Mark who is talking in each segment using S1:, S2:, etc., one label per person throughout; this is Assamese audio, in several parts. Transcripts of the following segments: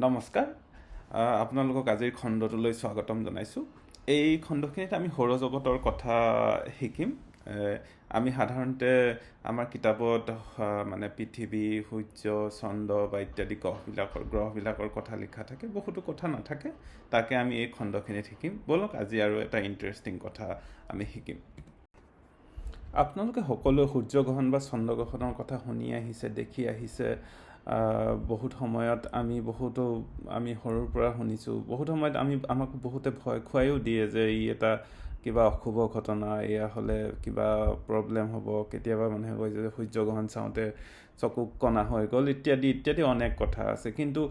S1: নমস্কাৰ, আপোনালোকক আজিৰ খণ্ডটোলৈ স্বাগতম জনাইছোঁ। এই খণ্ডখিনিত আমি সৌৰজগতৰ কথা শিকিম। আমি সাধাৰণতে আমাৰ কিতাপত মানে পৃথিৱী, সূৰ্য, চন্দ্ৰ বা ইত্যাদি গ্ৰহবিলাকৰ কথা লিখা থাকে, বহুতো কথা নাথাকে। তাকে আমি এই খণ্ডখিনিত শিকিম। ব'লক, আজি আৰু এটা ইণ্টাৰেষ্টিং কথা আমি শিকিম। আপোনালোকে সকলোৱে সূৰ্যগ্ৰহণ বা চন্দ্ৰগ্ৰহণৰ কথা শুনি আহিছে, দেখি আহিছে। বহুত সময়ত আমি বহুতো আমি সৰুৰ পৰা শুনিছোঁ। বহুত সময়ত আমাক বহুতে ভয় খুৱাইও দিয়ে যে ই এটা কিবা অশুভ ঘটনা, এয়া হ'লে কিবা প্ৰব্লেম হ'ব। কেতিয়াবা মানুহে কয় যে সূৰ্যগ্ৰহণ চাওঁতে চকু কণা হৈ গ'ল, ইত্যাদি ইত্যাদি অনেক কথা আছে। কিন্তু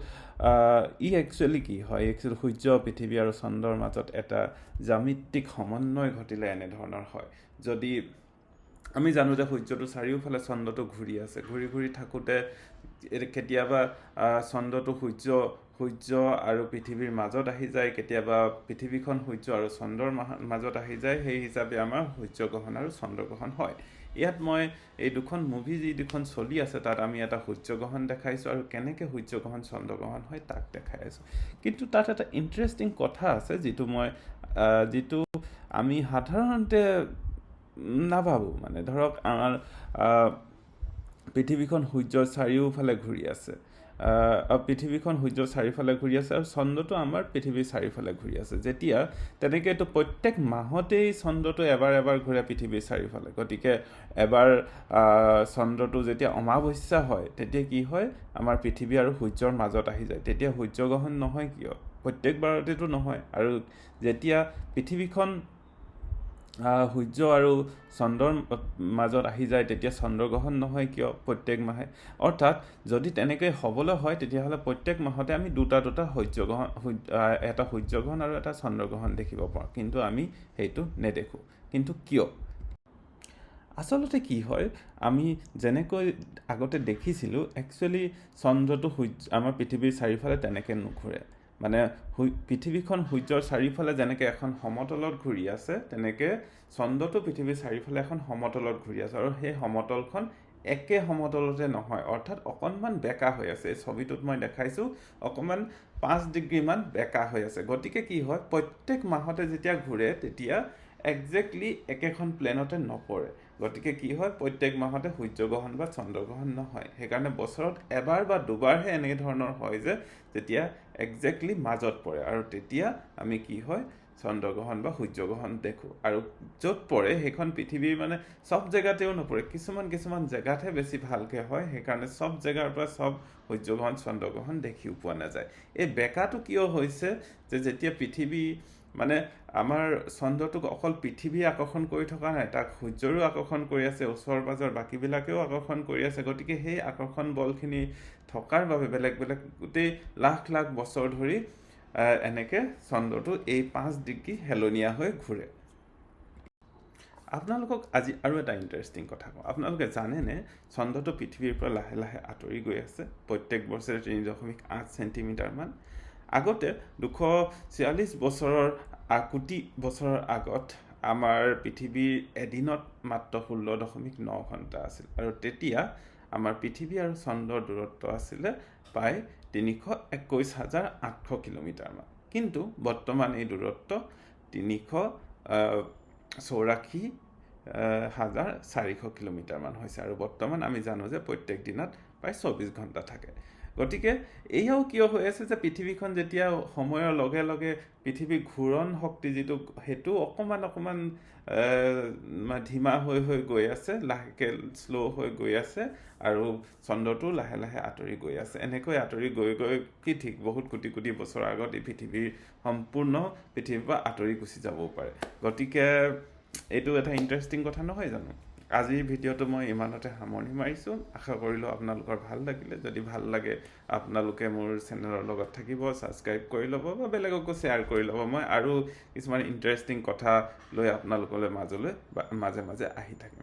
S1: ই একচুৱেলি কি হয়? একচুৱেলি সূৰ্য, পৃথিৱী আৰু চন্দ্ৰৰ মাজত এটা জ্যামিতিক সমন্বয় ঘটিলে এনেধৰণৰ হয়। যদি আমি জানো যে সূৰ্যটো চাৰিওফালে চন্দ্ৰটো ঘূৰি আছে, ঘূৰি ঘূৰি থাকোঁতে কেতিয়াবা চন্দ্ৰটো সূৰ্য আৰু পৃথিৱীৰ মাজত আহি যায়, কেতিয়াবা পৃথিৱীখন সূৰ্য আৰু চন্দ্ৰৰ মাজত আহি যায়। সেই হিচাপে আমাৰ সূৰ্যগ্ৰহণ আৰু চন্দ্ৰগ্ৰহণ হয়। ইয়াত মই এই দুখন মুভি, যি দুখন চলি আছে, তাত আমি এটা সূৰ্যগ্ৰহণ দেখাইছোঁ আৰু কেনেকৈ সূৰ্যগ্ৰহণ, চন্দ্ৰগ্ৰহণ হয় তাক দেখাই আছোঁ। কিন্তু তাত এটা ইণ্টাৰেষ্টিং কথা আছে, যিটো আমি সাধাৰণতে নাভাবোঁ। মানে ধৰক, আমাৰ পৃথিৱীখন সূৰ্যৰ চাৰিওফালে ঘূৰি আছে, পৃথিৱীখন সূৰ্যৰ চাৰিওফালে ঘূৰি আছে আৰু চন্দ্ৰটো আমাৰ পৃথিৱীৰ চাৰিওফালে ঘূৰি আছে। যেতিয়া তেনেকৈতো প্ৰত্যেক মাহতেই চন্দ্ৰটো এবাৰ এবাৰ ঘূৰে পৃথিৱীৰ চাৰিওফালে। গতিকে এবাৰ চন্দ্ৰটো যেতিয়া অমাৱস্যা হয়, তেতিয়া কি হয়? আমাৰ পৃথিৱী আৰু সূৰ্যৰ মাজত আহি যায়। তেতিয়া সূৰ্যগ্ৰহণ নহয় কিয়? প্ৰত্যেকবাৰতেতো নহয়। আৰু যেতিয়া পৃথিৱীখন সূৰ্য আৰু চন্দ্ৰৰ মাজত আহি যায়, তেতিয়া চন্দ্ৰগ্ৰহণ নহয় কিয় প্ৰত্যেক মাহে? অৰ্থাৎ যদি তেনেকৈ হ'বলৈ হয়, তেতিয়াহ'লে প্ৰত্যেক মাহতে আমি দুটা দুটা সূৰ্যগ্ৰহণ, এটা সূৰ্যগ্ৰহণ আৰু এটা চন্দ্ৰগ্ৰহণ দেখিব পাৰোঁ। কিন্তু আমি সেইটো নেদেখোঁ। কিন্তু কিয়? আচলতে কি হয়, আমি যেনেকৈ আগতে দেখিছিলোঁ, একচুৱেলি চন্দ্ৰটো সূৰ্য আমাৰ পৃথিৱীৰ চাৰিওফালে তেনেকৈ নুঘূৰে। মানে পৃথিৱীখন সূৰ্যৰ চাৰিওফালে যেনেকৈ এখন সমতলত ঘূৰি আছে, তেনেকৈ চন্দ্ৰটো পৃথিৱীৰ চাৰিওফালে এখন সমতলত ঘূৰি আছে। আৰু সেই সমতলখন একে সমতলতে নহয়, অৰ্থাৎ অকণমান বেকা হৈ আছে। এই ছবিটোত মই দেখাইছোঁ, অকণমান 5 ডিগ্ৰীমান বেকা হৈ আছে। গতিকে কি হয়, প্ৰত্যেক মাহতে যেতিয়া ঘূৰে, তেতিয়া একজেক্টলি একেখন প্লেনতে নপৰে। গতিকে কি হয়, প্ৰত্যেক মাহতে সূৰ্যগ্ৰহণ বা চন্দ্ৰগ্ৰহণ নহয়। সেইকাৰণে বছৰত এবাৰ বা দুবাৰহে এনে ধৰণৰ হয় যে যেতিয়া একজেক্টলি মাজত পৰে আৰু তেতিয়া আমি কি হয়, চন্দ্ৰগ্ৰহণ বা সূৰ্যগ্ৰহণ দেখোঁ। আৰু য'ত পৰে সেইখন পৃথিৱীৰ মানে চব জেগাতেও নপৰে, কিছুমান কিছুমান জেগাতহে বেছি ভালকৈ হয়। সেইকাৰণে চব জেগাৰ পৰা চব সূৰ্যগ্ৰহণ, চন্দ্ৰগ্ৰহণ দেখিও পোৱা নাযায়। এই বেকাটো কিয় হৈছে যে যেতিয়া পৃথিৱী মানে আমাৰ চন্দ্ৰটোক অকল পৃথিৱীয়ে আকৰ্ষণ কৰি থকা নাই, তাক সূৰ্যৰো আকৰ্ষণ কৰি আছে, ওচৰ পাজৰ বাকীবিলাকেও আকৰ্ষণ কৰি আছে। গতিকে সেই আকৰ্ষণ বলখিনি থকাৰ বাবে বেলেগ বেলেগ গোটেই লাখ লাখ বছৰ ধৰি এনেকৈ চন্দ্ৰটো এই 5 ডিগ্ৰী হেলনীয়া হৈ ঘূৰে। আপোনালোকক আজি আৰু এটা ইণ্টাৰেষ্টিং কথা কওঁ। আপোনালোকে জানেনে চন্দ্ৰটো পৃথিৱীৰ পৰা লাহে লাহে আঁতৰি গৈ আছে প্ৰত্যেক বছৰে 3.8 চেণ্টিমিটাৰমান? আগতে 246 বছৰৰ কোটি বছৰৰ আগত আমাৰ পৃথিৱীৰ এদিনত মাত্ৰ 16.9 ঘণ্টা আছিল আৰু তেতিয়া আমাৰ পৃথিৱী আৰু চন্দ্ৰৰ দূৰত্ব আছিলে প্ৰায় 321,800 কিলোমিটাৰমান। কিন্তু বৰ্তমান এই দূৰত্ব 384,400 কিলোমিটাৰমান হৈছে। আৰু বৰ্তমান আমি জানো যে প্ৰত্যেক দিনত প্ৰায় 24 ঘণ্টা থাকে। গতিকে এয়াও কিয় হৈ আছে যে পৃথিৱীখন যেতিয়া সময়ৰ লগে লগে পৃথিৱীৰ ঘূৰণ শক্তি যিটো, সেইটো অকণমান অকণমান ধীমা হৈ হৈ গৈ আছে, লাহেকৈ শ্ল' হৈ গৈ আছে আৰু চন্দ্ৰটো লাহে লাহে আঁতৰি গৈ আছে। এনেকৈ আঁতৰি গৈ গৈ কি ঠিক, বহুত কোটি কোটি বছৰৰ আগত এই পৃথিৱীৰ সম্পূৰ্ণ পৃথিৱীৰ পৰা আঁতৰি গুচি যাবও পাৰে। গতিকে এইটো এটা ইণ্টাৰেষ্টিং কথা নহয় জানো? আজিৰ ভিডিঅ'টো মই ইমানতে সামৰণি মাৰিছোঁ। আশা কৰিলোঁ আপোনালোকৰ ভাল লাগিলে। যদি ভাল লাগে, আপোনালোকে মোৰ চেনেলৰ লগত থাকিব, ছাবস্ক্ৰাইব কৰি ল'ব বা বেলেগকো শ্বেয়াৰ কৰি ল'ব। মই আৰু কিছুমান ইণ্টাৰেষ্টিং কথা লৈ আপোনালোকলৈ মাজলৈ বা মাজে মাজে আহি থাকিম।